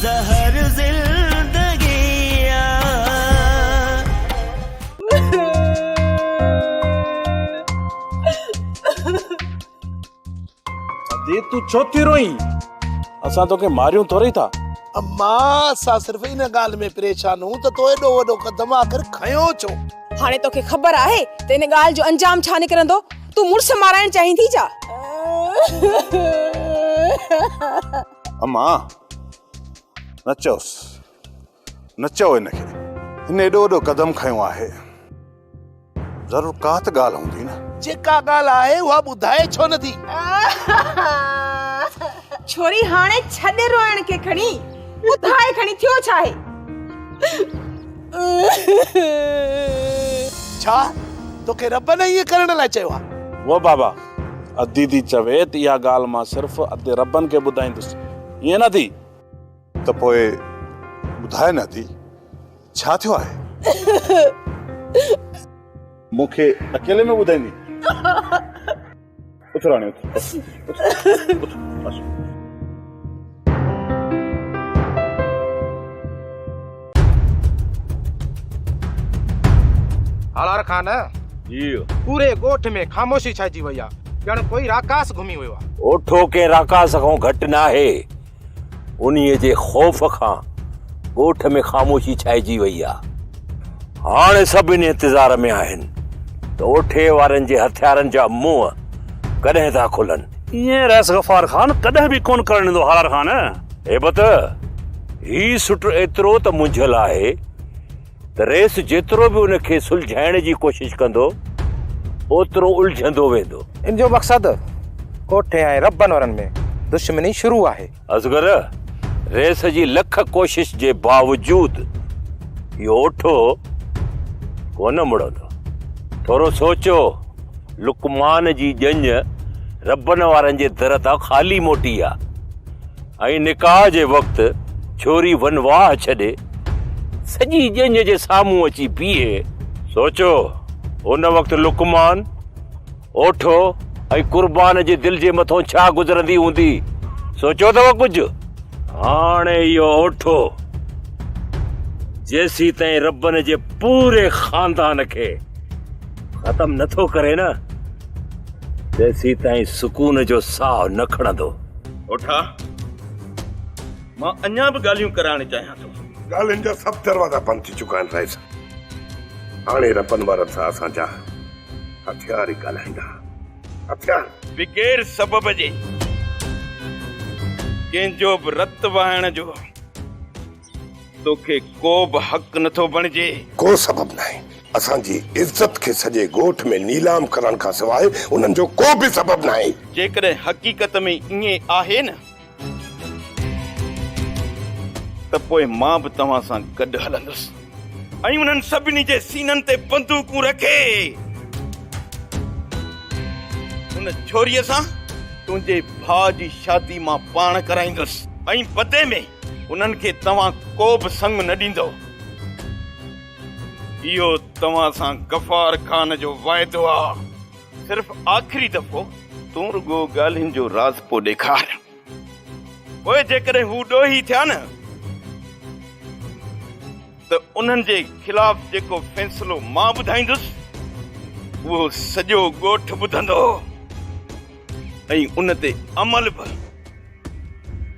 زهر زندگي آ. ادي تون ڇو ٿي روئين؟ اسان توکي ماريون ٿورئي ٿا. اما اسان صرف ان ڳالهه ۾ پريشان هون ته تو ايڏو وڏو قدم آخر کنيو ڇو؟ هاڻي توکي خبر آهي ته ان ڳالهه جو انجام ڇا نڪرندو؟ تون مڙس مارائڻ چاهين ٿي ڇا؟ اما نه چئوس نه چئو هن کي هن ايڏو وڏو قدم کنيو آهي ضرور ڪا ته ڳالهه هوندي نه. جيڪا ڳالهه آهي اها ٻڌائي ڇو نه ٿي؟ ڇوري هاڻي ڇڏ روئڻ کي کڻي ٻڌائي کڻي ٿيو ڇا آهي؟ ڇا توکي رب نه ائين ڪرڻ لاء چيو آهي؟ وو بابا ادي ٿي چوي ته اها ڳالهه مان صرف ادي ربن کي ٻڌائيندس ائين نه ادي؟ ته پوء ٻڌاء نه ادي ڇا ٿيو آهي؟ مون کي اڪيلي ۾ ٻڌائيندين؟ اٿ راڻي اٿ اٿ اٿ اٿ. هالار خان، جي. پوري ڳوٺ ۾ خاموشي ڇائجي وئي آ، ڄڻ ڪوئي راڪاس گهمي ويو آ. اوٺو ڪنهن راڪاس کان گهٽ ناهي. انهيء جي خوف کان ڳوٺ ۾ خاموشي ڇائجي وئي آ. هاڻ سڀ ان انتظار ۾ آهن ته اوٺي وارن جي هٿيارن جا منهن ڪڏهن ٿا کلن. ائين رئيس غفار خان ڪڏهن به ڪونه ڪرڻ ڏيندو هالار خان. هيبت، هي سٽ ايترو ته منجهيل آهي ته رئيس جيترو به ان کي سلجهائڻ جي ڪوشش ڪندو، اوترو الجهندو ويندو. ان جو مقصد ڪوٺي ۽ ربن وارن ۾ دشمني شروع آهي. اصغر، رئيس جي لک ڪوشش جي باوجود اهو اوٺو ڪونه مڙندو. ٿورو سوچو، لقمان جي ڄڃ ربن وارن جي در تان خالي موٽي آ ۽ نڪاح جي وقت ڇوري ونواهه ڇڏي سڄي ڄڃ جي سامهون اچي بيهي. سوچو، ان وقت لقمان، اوٺو ۽ قربان جي دل جي مٿون ڇا گذرندي هوندي؟ سوچيو اٿو ڪجهه؟ هاڻي اهو اوٺو جيسيتائين ربن جي پوري خاندان کي ختم نه ٿو ڪري نه، تيسيتائين سڪون جو ساهه نه کڻندو. اوٺا، مان اڃا به ڳالهيون ڪرائڻ چاهيان ٿو. ڳالهين جا سڀ دروازا بند ٿي چڪا آهن رئيس. هاڻي ربن وارن سان اسان جا هٿيار ئي ڳالهائيندا. هٿيار. بغير سبب جي ڪنهن جو به رت وهائڻ جو توکي ڪو به حق نٿو بڻجي. ڪو سبب ناهي. اسان جي عزت کي سڄي ڳوٺ ۾ نيلام ڪرڻ کان سواء انهن جو ڪو به سبب ناهي. جيڪڏهن حقيقت ۾ ائين آهي نه ته پوء مان به توهان سان گڏ هلندس ۽ انهن سڀني جي سينن تي بندوقون رکي ان ڇوريء سان تنهنجي ڀاء جي شادي مان پاڻ ڪرائيندس ۽ بدي ۾ انهن کي توهان ڪو به سڱ نه ڏيندؤ. اهو توهان سان غفار خان جو واعدو آ. صرف آخري دفعو تون رڳو ڳالهين جو راضپو ڏيکار. پوء جيڪڏهن هو ڏوهي ٿيا نه ته انهن جي خلاف جيڪو فيصلو مان ٻڌائيندس اهو سڄو ڳوٺ ٻڌندو ۽ ان تي عمل به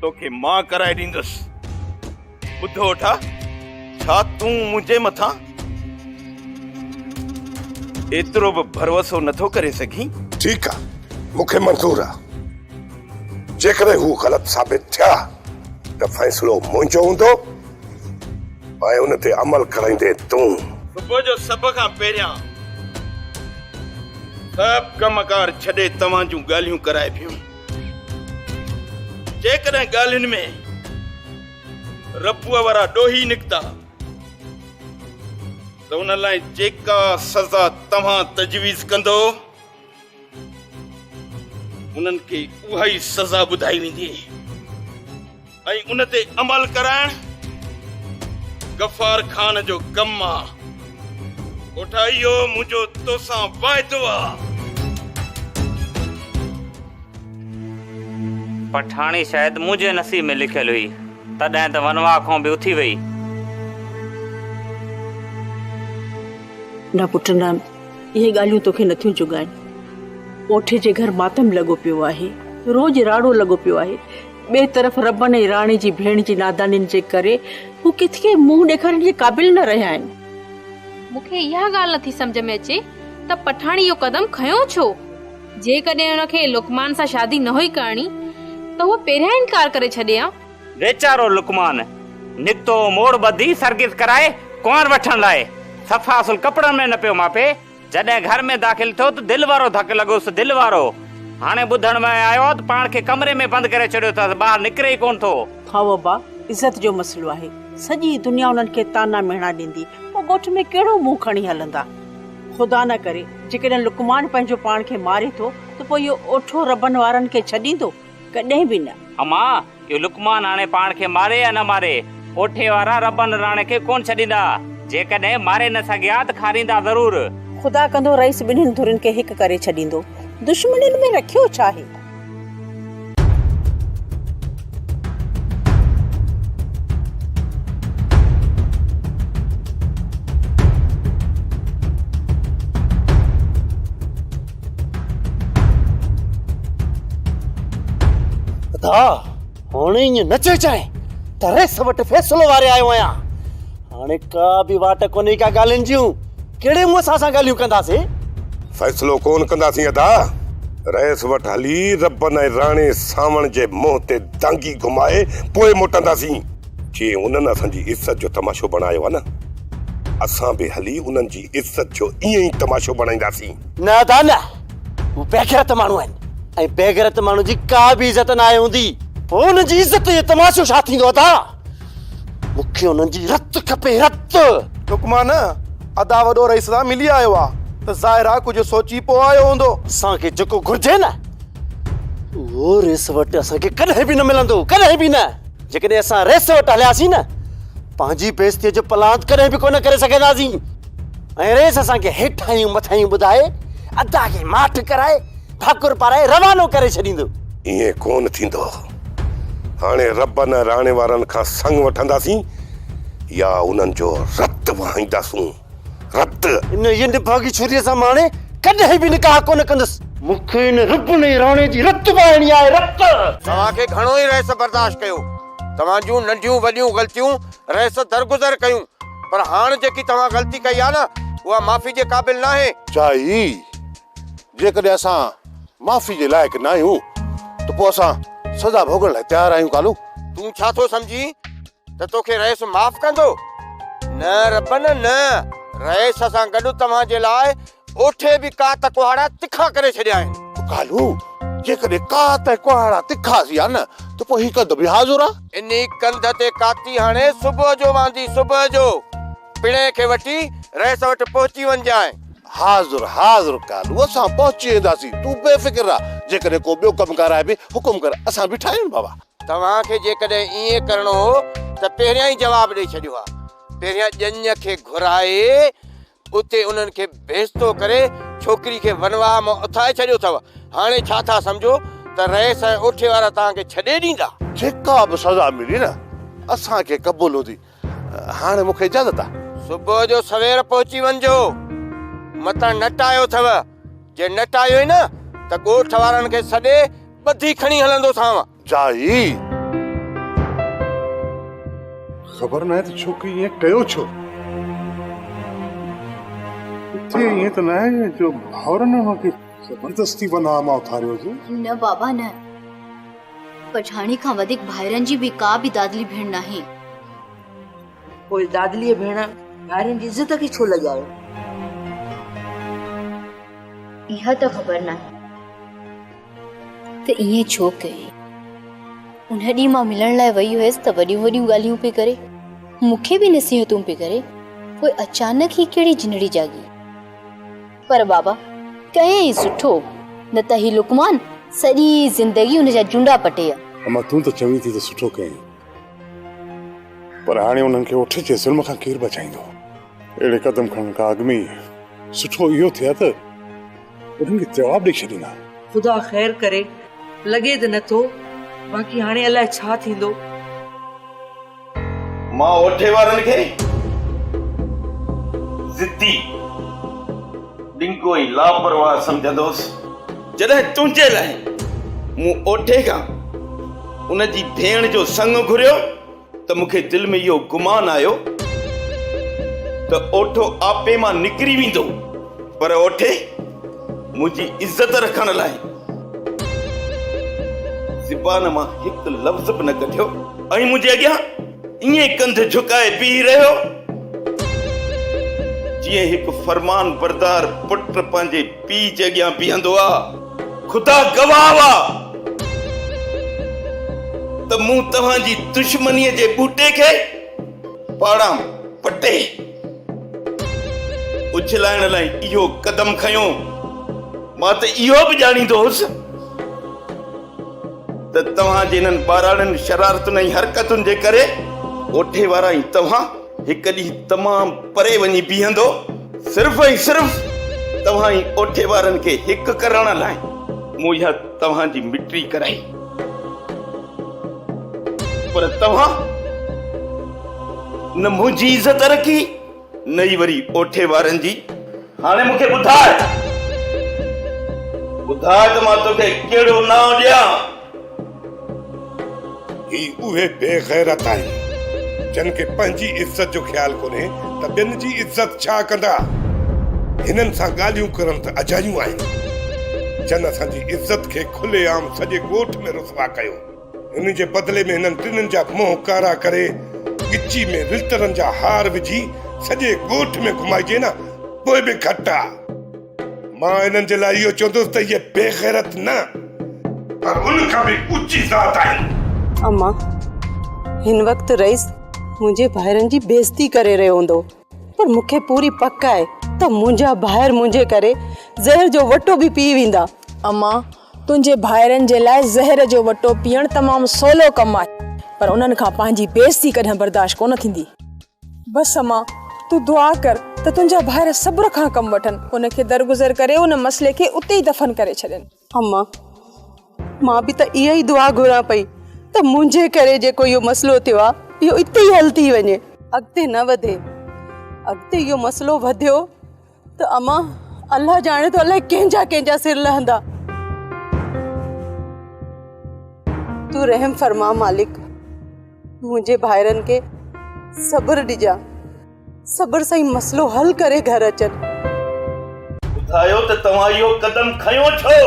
توکي مان ڪرائي ڏيندس. ٻڌو اٺا، ڇا تون منهنجي مٿان ايترو به ڀروسو نٿو ڪري سگهين؟ ٺيڪ آ، مون کي منظور آ. جيڪڏهن هو غلط ثابت ٿيا ته فيصلو منهنجو هوندو ۽ ان تي عمل ڪرائيندين تون. صبح جو سڀ کان پهريان سڀ ڪم ڪار ڇڏي توهان جون ڳالهيون ڪرائبيون. جيڪڏهن ڳالهين ۾ ربوء وارا ڏوهي نڪتا ته ان لاء جيڪا سزا توهان تجويز ڪندو انهن کي اها ئي سزا ٻڌائي ويندي ۽ ان تي عمل ڪرائڻ غفار خان جو ڪم آ. ڳوٺا اهو منهنجو توسان واعدو آ. پٺاڻي شايد منهنجي نصيب ۾ لکيل هئي. تڏهن ته ونواهه کان به اٿي وئي. نه پٽ نه، اهي ڳالهيون توکي نٿيون جڳائن. اوٺي جي گهر ماتم لڳو پيو آهي. روڄ راڙو لڳو پيو آهي. ٻئي طرف ربن ۽ راڻي جي ڀيڻ جي نادانين جي ڪري هو ڪٿي منهن ڏيکارڻ جي قابل نه رهيا آهن. مون کي اها ڳالهه نٿي سمجهه ۾ اچي ته پٺاڻي اهو قدم کنيو ڇو؟ جيڪڏهن هن کي لقمان سان شادي نه هئي ڪرڻي ته هوء پهريان انڪار ڪري ڇڏي ها. ويچارو لقمان نڪتو موڙ ٻڌي سرگس ڪرائي ڪنوار وٺڻ لاء صفا اصل ڪپڙن ۾ نه پيو ماپي. جڏهن گهر ۾ داخل ٿيو ته دل وارو ڌڪ لڳس، دل وارو. هاڻي ٻڌڻ ۾ آيو آهي ته پاڻ کي ڪمري ۾ بند ڪري ڇڏيو اٿس، ٻاهر نڪري ئي ڪونه ٿو. هائو ابا، عزت جو مسئلو آهي. سڄي دنيا انهن کي طعنا مهڻا ڏيندي، پوء ڳوٺ ۾ ڪهڙو منهن کڻي هلندا؟ خدا نه ڪري، جيڪڏهن لقمان پنهنجو پاڻ کي ماري ٿو ته پوء اهو اوٺو ربن وارن کي ڇڏيندو؟ ڪڏهن به نه. اما، اهو لقمان هاڻي پاڻ کي ماري يا نه ماري، اوٺي وارا ربن راڻي کي ڪونه ڇڏيندا. جيڪڏهن ماري نه سگهيا ته کاريندا ضرور. خدا ڪندو رئيس ٻنهين ڌرين کي هڪ ڪري ڇڏيندو. دشمنين ۾ رکيو ڇا آهي؟ ادا هاڻي ائين نه چئجانء ته رئيس وٽ فيصلو واري آيو آهيان. هاڻي ڪا به واٽ ڪونهي ڪا ڳالهين جون. ڪهڙي منهن سان اسان ڳالهيون ڪنداسين؟ فيصلو ڪونه ڪنداسين ادا. رئيس وٽ هلي ربن ۽ راڻي سانوڻ جي منهن تي دانگي گهمائي پوء موٽنداسين. جيئن انهن اسان جي عزت جو تماشو بڻايو آهي نه، اسان به هلي انهن جي عزت جو ائين ئي تماشو بڻائينداسين. نه ادا نه، هو بيغيرت ماڻهو آهن ۽ بيغيرت ماڻهو جي ڪا به عزت ناهي هوندي. پوء انهن جي عزت جو تماشو ڇا ٿيندو ادا؟ مون کي انهن جي رت کپي رت. لقمان، ادا وڏو رئيس سان ملي آيو آ ته ظاهر آ ڪجهه سوچي پوء آيو هوندو. اسان کي جيڪو گهرجي نه اهو رئيس وٽ اسان کي ڪڏهن به نه ملندو، ڪڏهن به نه. جيڪڏهن اسان رئيس وٽ هلياسين نه پنهنجي بيعزتيء جو پلاند ڪڏهن به ڪونه ڪري سگهنداسين ۽ رئيس اسان کي هيٺاهيون مٿاهيون ٻڌائي ادا کي ماٺ ڪرائي ڀاڪر پارائي روانو ڪري ڇڏيندو. ائين ڪونه ٿيندو. هاڻي ربن ۽ راڻي وارن کان سڱ وٺنداسين يا انهن جو رت وهائينداسون. رت! انهيء نڀاڳي ڇوريء سان مان هاڻي ڪڏهن به نڪاح ڪونه ڪندس. مون کي ان ربن ۽ راڻي جي رت وهائڻي آهي، رت! توهان کي گهڻو ئي رئيس برداشت ڪيو. توهان جون ننڍيون وڏيون غلطيون رئيس درگذر ڪيون. پر هاڻ جيڪي توهان غلطي ڪئي آهي نه، اها معافي جي قابل ناهي. چائي، جيڪڏهن اسان معافي جي لائق ناهيون ته پوء اسان سزا ڀوڳڻ لاء تيار آهيون ڪالو. تون ڇا ٿو سمجهين ته توکي رئيس معاف ڪندو؟ نه ربن نه، رئيس سان گڏ توهان جي لاء اوٺي به ڪات ڪهاڙا تکا ڪري ڇڏيا آهن. ڪالو، جيڪڏهن ڪات ۽ ڪهاڙا تکا ٿي ويا نه ته پوء هي ڪنڌ به حاضر آ. انهي ڪنڌ تي ڪاتي هڻي صبح جو واندي صبح جو. پڻهين کي وٺي رئيس وٽ پهچي وڃجانء. حاضر حاضر ڪالو اسان پهچي وينداسين تون بي فڪر رهه جيڪڏهن ڪو ٻيو ڪم ڪار آهي به حڪم ڪر اسان بيٺا آهيون بابا. توهان کي جيڪڏهن ائين ڪرڻو هو ته پهريان ئي جواب ڏئي ڇڏيو ها. پهريان ڄڃ کي گهرائي اتي انهن کي بيستو ڪري ڇوڪري کي ونواهه مان اٿائي ڇڏيو اٿو. هاڻي ڇا ٿا سمجهو ته رئيس ۽ اوٺي وارا توهان کي ڇڏي ڏيندا؟ جيڪا به سزا ملي نه اسان کي قبول هوندي. هاڻي مون کي اجازت آ. صبح جو سوير پهچي وڃجو. متان نٽ آيو اٿو. جي نٽ آيوئي نه ته ڳوٺ وارن کي سڏي ٻڌي کڻي هلندوسانو. جائي. خبر ناهي ته ڇوڪري ائين ڪيو ڇو؟ ڪٿي ائين ته ناهي جو ڀائرن هن کي زبردستي وناهه مان اٿاريو هجي؟ نه بابا نه. پٺاڻي کان وڌيڪ ڀائرن جي به ڪا به دادلي ڀيڻ ناهي. پوء دادليء ڀيڻ ڀائرن جي عزت کي ڇو لڄايو؟ اها ته خبر ناهي ته ائين ڇو ڪيائين. ان ڏينهن مان ملڻ لاء وئي هيس ته وڏيون وڏيون ڳالهيون پئي ڪري، مون کي به نصيحتون پئي ڪري، پوء اچانڪ هي ڪهڙي جنڙي جاڳي. پر بابا ڪيائين سٺو، نه ته هي لقمان سڄي زندگي ان جا جونڊا پٽي ها. امان تون ته چوين ٿي ته سٺو ڪيائين، پر هاڻي انهن کي اٺ جي ظلم کان ڪير بچائيندو؟ اهڙي قدم کڻڻ کان اڳ ۾ ئي سٺو اهو ٿئي ها ته انهن کي جواب ڏئي ڇڏين ها. خدا خير ڪري، لڳي ته نه ٿو، باقي هاڻي الائي ڇا ٿيندو. مان اوٺي وارن کي ضدي، ڏنگو ۽ لاپرواهه سمجهندو هوس. جڏهن تنهنجي لاء مون اوٺي کان ان جي ڀيڻ جو سڱ گهريو ته مون کي دل ۾ اهو گمان آيو ته اوٺو آپي مان نڪري ويندو، پر اوٺي منهنجي عزت رکڻ لاء زبان مان هڪ لفظ به نه ڪڍيو ۽ منهنجي اڳيان ائين ڪنڌ جهڪائي بيهي رهيو جيئن هڪ فرمان بردار پٽ پنهنجي پيء جي اڳيان بيهندو آ. خدا گواهه آ ته مون توهان جي دشمنيء جي ٻوٽي کي پاڙان پٽي اڇلائڻ لاء اهو قدم کنيو. مان ته اهو به ڄاڻيندو هوس ته توهان جي انهن ٻاراڻين شرارتن ۽ حرڪتن جي ڪري ڳوٺي وارا ۽ توهان هڪ ڏينهن تمام پري وڃي بيهندو. صرف ۽ صرف توهان ۽ اوٺي وارن کي هڪ ڪرڻ لاء مون اها توهان جي مٽي ڪرائي. پر توهان نه منهنجي عزت رکي نه ئي وري اوٺي وارن جي. هاڻي مون کي ٻڌاء، ٻڌاء ته مان توکي ڪهڙو نانء ڏيان؟ هي اهي بي غيرت آهن، جن کي پنهنجي عزت جو خيال ڪونهي ته ٻين جي عزت ڇا ڪندا؟ هنن سان ڳالهيون ڪرڻ ته اجايون آهن، جن اسان جي عزت کي کلي عام سڄي ڳوٺ ۾ رسوا ڪيو. ان جي بدلي ۾ هنن ٽنهن جا منهن ڪارا ڪري ڳچي ۾ ولترن جا هار وجهي سڄي ڳوٺ ۾ گهمائجي نه پوء به گهٽ آ. مان انهن جي لاء اهو چوندس ته اهي بي غيرت نه پر ان کان به اوچي ذات آهن. امان، هن وقت رئيس منهنجي ڀائرن جي بيعزتي ڪري رهيو هوندو پر مون کي پوري پڪ آهي ته منهنجا ڀائر منهنجي ڪري زهر جو وٽو به پي ويندا. امان، تنهنجي ڀائرن جي لاء زهر جو وٽو پيئڻ تمام سولو ڪم آهي، پر انهن کان پنهنجي بيعزتي ڪڏهن برداشت ڪونه ٿيندي. بس امان، تون دعا ڪر ته تنهنجا ڀائر صبر کان ڪم وٺن، ان کي درگذر ڪري ان مسئلي کي اتي ئي دفن ڪري ڇڏين. امان، مان به ته اها ئي دعا گهران پئي ته منهنجي ڪري جيڪو اهو مسئلو ٿيو آهي، اهو اتي ئي حل ٿي وڃي. اڳتي نه وڌي. اڳتي اهو مسئلو وڌيو ته امان الله ڄاڻي ٿو الائي ڪنهن جا ڪنهن جا سر لهندا. تون رحم فرما مالڪ منهنجي ڀائرن کي صبر ڏجان صبر سان ئي مسئلو حل ڪري گهر اچن. ٻڌايو ته توهان اهو قدم کنيو ڇو؟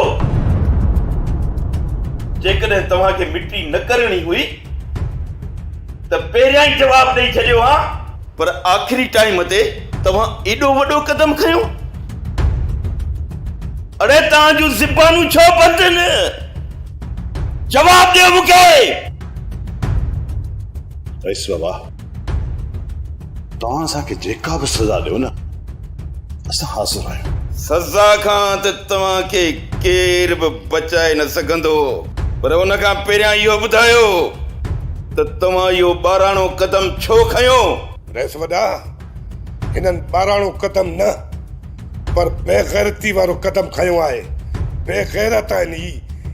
جيڪڏهن توهان کي مٽي نه ڪرڻي هئي ته پهريان ئي جواب ڏئي ڇڏيو ها. پر آخري ٽائيم تي توهان ايڏو وڏو قدم کنيو؟ اڙي توهان جون زبانون ڇو بند آهن؟ جواب ڏيو مون کي! رئيس بابا، توهان اسان کي جيڪا به سزا ڏيو نه، اسان حاضر آهيون. سزا کان ته توهان کي ڪير به بچائي نه سگهندو، پر ان کان پهريان اهو ٻڌايو ته توهان اهو ٻاراڻو قدم ڇو کنيو؟ رئيس وڏا، هنن ٻاراڻو قدم نه پر بيغيرتي وارو قدم کنيو آهي. بيغيرت آهن هي،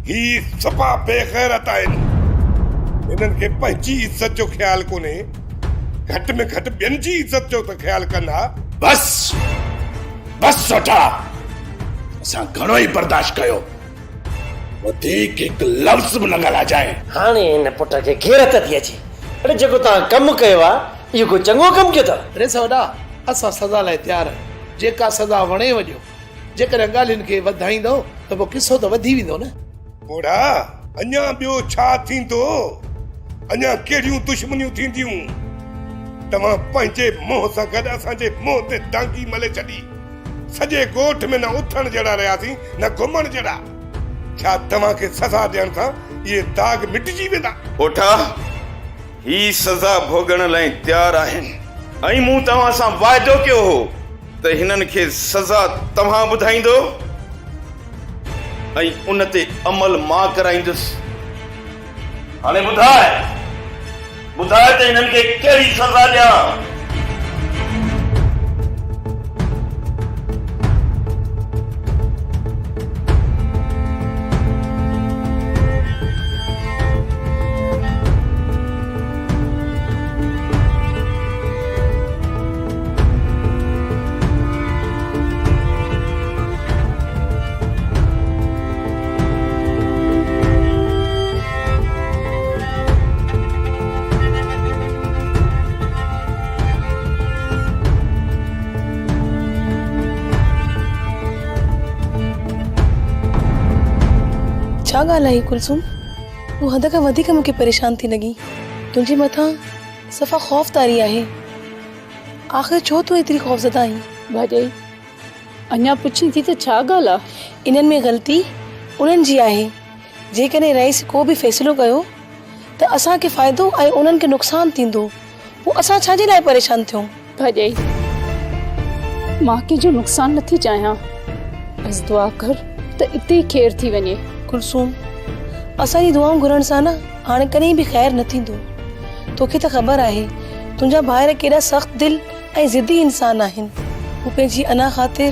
هي صفا بيغيرت آهن. هنن کي پنهنجي عزت جو خيال ڪونهي، گهٽ ۾ گهٽ ٻين جي عزت جو ته خيال ڪن ها. بس! بس سوڍا! اسان گهڻو ئي برداشت ڪيو. وڌيڪ هڪ لفظ به نه ڳالهائجانء. هاڻي هن پٽ کي غيرت ٿي اچي. اڙي جيڪو توهان ڪم ڪيو آ، اهو ڪو چڱو ڪم ڪيو اٿو؟ ريس وڏا، اسان سزا لاء تيار آهيون. جيڪا سزا وڻيو ڏيو. جيڪڏهن ڳالهين کي وڌائيندؤ ته پوء قصو ته وڌي ويندو نه. پوڙها، اڃا ٻيو ڇا ٿيندو؟ اڃا ڪهڙيون دشمنيون ٿينديون؟ توهان پنهنجي منهن سان گڏ اسان جي منهن تي دانگي ملي ڇڏي. سڄي ڳوٺ ۾ نه اٿڻ جهڙا رهياسين نه گهمڻ جهڙا. ڇا توهان کي سزا ڏيڻ سان اهي داغ مٽجي ويندا؟ پوٺا، هي سزا ڀوڳڻ لاء تيار آهن ۽ مون توهان سان واعدو ڪيو هو ته هنن کي سزا توهان ٻڌائيندو ۽ ان تي عمل مان ڪرائيندس. هاڻي ٻڌاء، ٻڌاء ته هنن کي ڪهڙي سزا ڏيان؟ ڇا ڳالهه آهي ڪلثوم؟ تون حد کان وڌيڪ مون کي پريشان ٿي لڳين. تنهنجي مٿان صفا خوف طاري آهي. آخر ڇو تون ايتري خوفزده آهين؟ ڀاڄائي، اڃا پڇين ٿي ته ڇا ڳالهه آ؟ انهن ۾ غلطي انهن جي آهي. جيڪڏهن رئيس ڪو به فيصلو ڪيو ته اسان کي فائدو ۽ انهن کي نقصان ٿيندو. پوء اسان ڇا جي لاء پريشان ٿيون؟ ڀاڄائي، مان ڪنهن جو نقصان نٿي چاهيان. بس دعا ڪر ته اتي ئي خير ٿي وڃي. ڪلثوم، اسان جي دعائون گهرڻ سان نه هاڻي ڪڏهن به خير نه ٿيندو. توکي ته خبر آهي، تنهنجا ڀائر ڪيڏا سخت دل ۽ ضدي انسان آهن. هو پنهنجي انا خاطر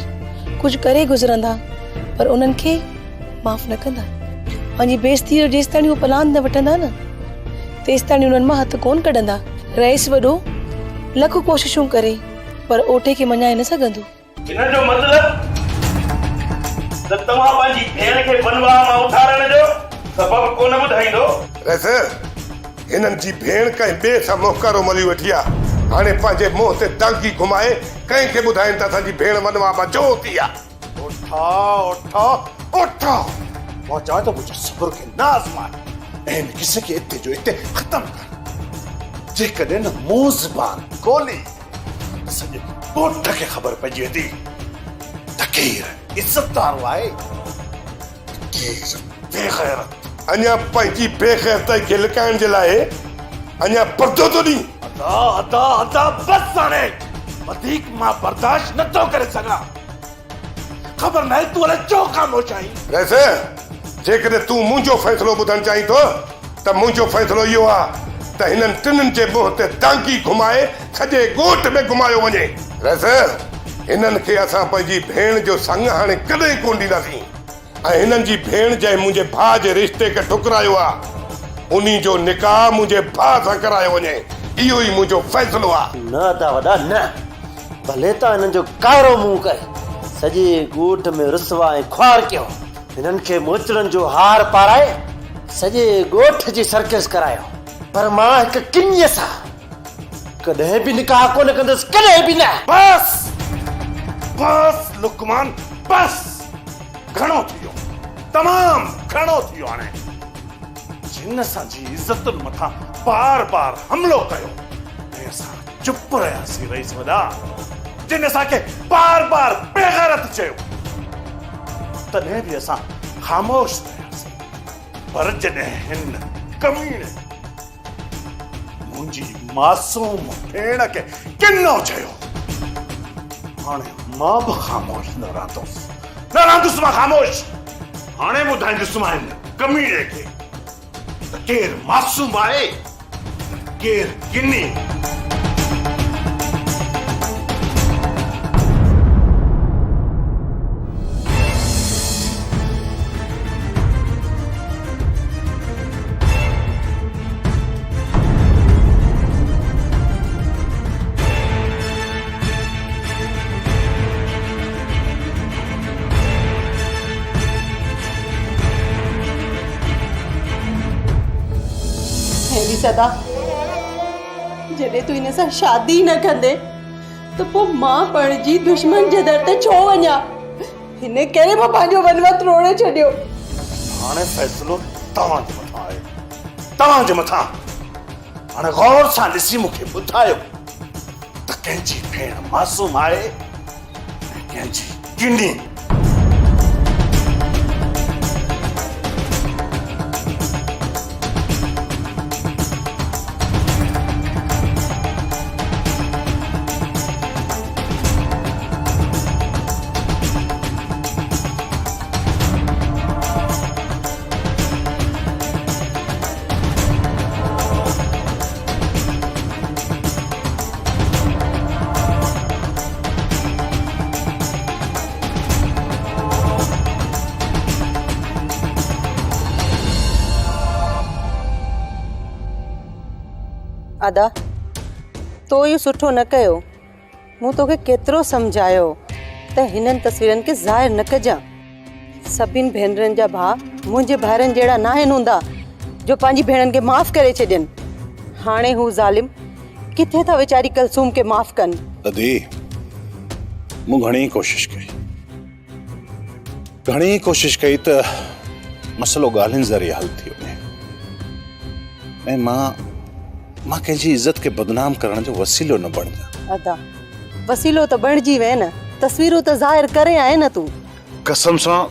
ڪجهه ڪري گذرندا، پر انهن کي معاف نه ڪندا. پنهنجي بيعزتيء جو جيستاڻي هو پلاند نه وٺندا نه، تيستاڻي انهن مان هٿ ڪونه ڪڍندا. رئيس وڏو لک ڪوششون ڪري، پر اوٺي کي مڃائي نه سگهندو. ان جو مطلب ته توهان پنهنجي ڀيڻ کي ونواهه مان اٿارڻ جو سبب ڪونه ٻڌائيندو؟ رئيس، هنن جي ڀيڻ ڪنهن ٻئي سان منهن ڪارو ملي ويٺي آ. هاڻي پنهنجي منهن تي دانگي گهمائي ڪنهن کي ٻڌائين ته اسان جي ڀيڻ ونواهه مان ڇو اٿي آ؟ اٺا، اٺا، اٺا! مان چوان ٿو منهنجي صبر کي نه آزماء ۽ هن قصي کي اتي جو اتي ختم ڪر. جيڪڏهن نه مون زبان کولي ته سڄي ڳوٺ کي خبر پئجي ويندي ته ڪير عزت وارو آهي ته ڪير بي غيرت. اڃا پنهنجي بي غيرتائي کي لڪائڻ جي لاء اڃا پردو ٿو ڏين. ادا، ادا، ادا بس هاڻي وڌيڪ مان برداشت نه ٿو ڪري سگهان. خبر ناهي تون الائي ڇو خاموش آهين. رئيس، جيڪڏهن تون منهنجو فيصلو ٻڌڻ چاهين ٿو ته منهنجو فيصلو اهو آهي ته هنن ٽنهن جي منهن تي دانگي گهمائي سڄي ڳوٺ ۾ گهمايو وڃي. رئيس، هنن کي اسان پنهنجي ڀيڻ جو سڱ هاڻي ڪڏهن ڪونه ڏينداسين. ۽ هنن جي ڀيڻ جنهن منهنجي ڀاء جي رشتي کي ٺڪرايو آ، انهي جو نڪاح منهنجي ڀاء سان ڪرايو وڃي، اهو ئي منهنجو فيصلو آ. نه ادا وڏا نه، ڀلي توهان هنن جو ڪارو منهن ڪري سڄي ڳوٺ ۾ رسوا ۽ خوار ڪيو، هنن کي موچڙن جو هار پارائي سڄي ڳوٺ جي سرڪس ڪرايو، پر مان هڪ ڪنيء سان ڪڏهن به نڪاح ڪونه ڪندس، ڪڏهن به نه! بس! بس لقمان بس! گهڻو ٿي ويو، تمام گهڻو ٿي ويو هاڻي. جن اسان جي عزتن مٿان بار بار حملو ڪيو ۽ اسان چپ رهياسين رئيس وڏا، جن اسان کي بار بار بيغيرت چيو تڏهن به اسان خاموش رهياسين، پر جڏهن هن ڪميڻي منهنجي معصوم ڀيڻ کي ڪنو چيو، هاڻي مان به خاموش نه رهندس، نه رهندس مان خاموش. هاڻي ٻڌائيندس مان هن ڪميڻي کي ته ڪير معصوم آهي ته ڪير ڪني. هيڏي صدا جڏهن تون هن سان شادي نه ڪندي ته پوء مان پرڻجي دشمن جي در تي ڇو وڃان؟ هن ڪري مان پنهنجو ونواهه ٽوڙي ڇڏيو. هاڻي فيصلو توهان جي مٿان آهي، توهان جي مٿان. هاڻي غور سان ڏسي مون کي ٻڌايو ته ڪنهن جي ڀيڻ معصوم آهي ۽ ڪنهن جي ڪني. ادا تو اهو سٺو نه ڪيو. مون توکي ڪيترو سمجهايو ته هنن تصويرن کي ظاهر نه ڪجان. سڀني ڀينرن جا ڀاء منهنجي ڀائرن جهڙا ناهن هوندا جو پنهنجي ڀيڻن کي معاف ڪري ڇڏين. هاڻي هو ظالم ڪٿي ٿا ويچاري ڪلثوم کي معاف ڪن. ادي مون گهڻي ڪوشش ڪئي. گهڻي ڪوشش ڪئي ته مسئلو ڳالهين ذريعي حل ٿي وڃي ۽ مان مان ڪنهن جي عزت کي بدنام ڪرڻ جو وسيلو نه بڻجان. ادا وسيلو ته بڻجي وئين نه، تصويرون ته ظاهر ڪري آئين نه تون. قسم سان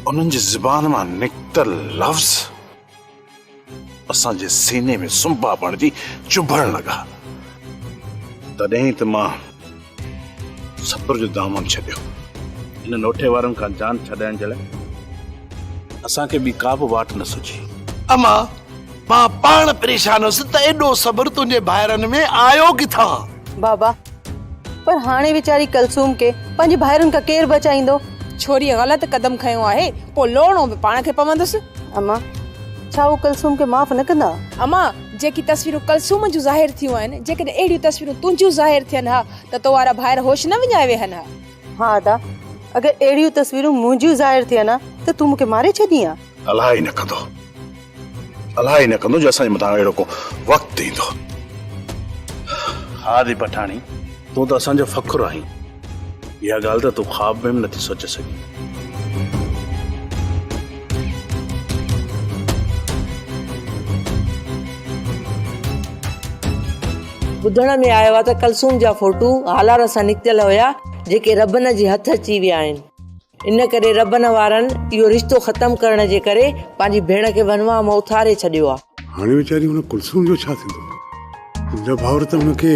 انهن جي زبان مان نڪتل لفظ اسان جي سيني ۾ سنبا بڻجي چڀڻ لڳا. تڏهن ئي ته مان صبر جو دامن ڇڏيو. هن نوٺي وارن کان جان ڇڏائڻ جي لاء اسان کي ٻي ڪا به واٽ نه سجهي. امان، مان پاڻ پريشان هيس ته ايڏو صبر تنهنجي ڀائرن ۾ آيو ڪٿان؟ بابا، پر هاڻي ويچاري ڪلثوم کي پنهنجي ڀائرن کان ڪير بچائيندو؟ ڇوريء غلط قدم کنيو آهي، پوء لوڙڻو به پاڻ کي پوندس. امان، ڇا هو ڪلثوم کي معاف نه ڪندا؟ امان، جيڪي تصويرون ڪلثوم جون ظاهر ٿيون آهن، جيڪڏهن اهڙيون تصويرون تنهنجون ظاهر ٿين ها ته تو وارا ڀائر هوش نه وڃائي ويهن ها. ها ادا، اگر اهڙيون تصويرون منهنجيون ظاهر ٿين ها ته تون مون کي ماري ڇڏين ها. الله ئي نه ڪندو، الله ئي نه ڪندو جو اسان جي مٿان اهڙو ڪو وقت ايندو. ها ادي پٺاڻي، تون ته اسان جو فخر آهين. اها ڳالهه ته تون خواب ۾ به نٿي سوچي سگهين. ٻڌڻ ۾ آيو آهي ته ڪلثوم جا فوٽو هالار سان نڪتل هيا جيڪي ربن جي هٿ اچي ويا آهن. ان ڪري ربن وارن اهو رشتو ختم ڪرڻ جي ڪري پنهنجي ڀيڻ کي ونواهه مان اٿاري ڇڏيو آهي. هاڻي ويچاري ان ڪلثوم جو ڇا ٿيندو؟ منهنجا ڀائر ته هن کي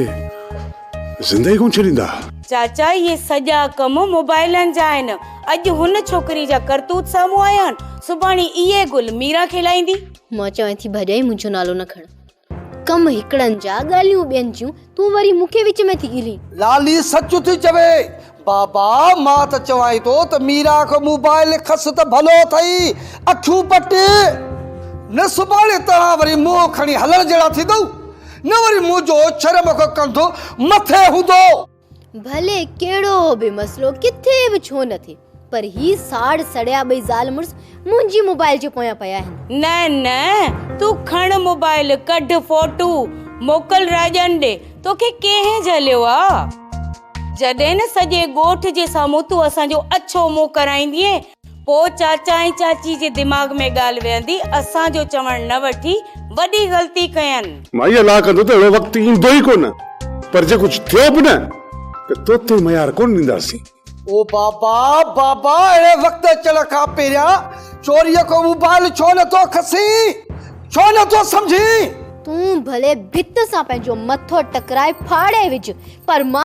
زنده ئي ڪونه ڇڏيندا. چاچا اهي سڄا ڪم موبائلن جا آهن. اڄ هن ڇوڪري جا ڪرتوت سامهون آيا آهن، سڀاڻي اهي گل ميران کيلائيندي. مان چوين ٿي ڀڄائي منهنجو نالو نه کڻ. ڪم هڪڙن جا، ڳالهيون ٻين جون، تون وري مون کي وچ ۾ ٿي ڳهلين. لالي سچ ٿي چوي. بابا مان ته چوانء ٿو ته ميران کان موبائل کس ته ڀلو اٿئي، اکيون پٽ. نه سڀاڻي توهان وري منهن کڻي هلڻ جهڙا ٿيندؤ، نه وري منهنجو شرم کان ڪنڌ مٿي هوندو. ڀلي ڪهڙو به مسئلو ڪٿي به ڇو نه ٿئي پر هي ساڙ سڙيا ٻئي زال مڙس منهنجي موبائل جي پويان پيا آهن. نه نه تون کڻ موبائل ڪڍ فوٽو موڪل راڄن ڏي توکي ڪنهن جهليو آ. جڏهن نه سڄي ڳوٺ جي سامهون تون اسان جو اڇو منهن ڪرائيندينء پوء چاچا ۽ چاچي جي دماغ ۾ ڳالهه ويهندي اسان جو چوڻ نه وٺي وڏي غلطي ڪين. مائي الله ڪندو ته اهڙو وقت ايندو ئي ڪونه پر جي ڪجهه ٿيو به نه ته توتي ميار ڪونه ڏينداسين. او بابا بابا اهڙي وقت اچڻ کان پهريان چوريء کان موبائل ڇو نه ٿو کسين؟ ڇو نه ٿو سمجهين؟ تون ڀلي ڀت سان پنهنجو مٿو ٽڪرائي ڦاڙي وجهه پر مان.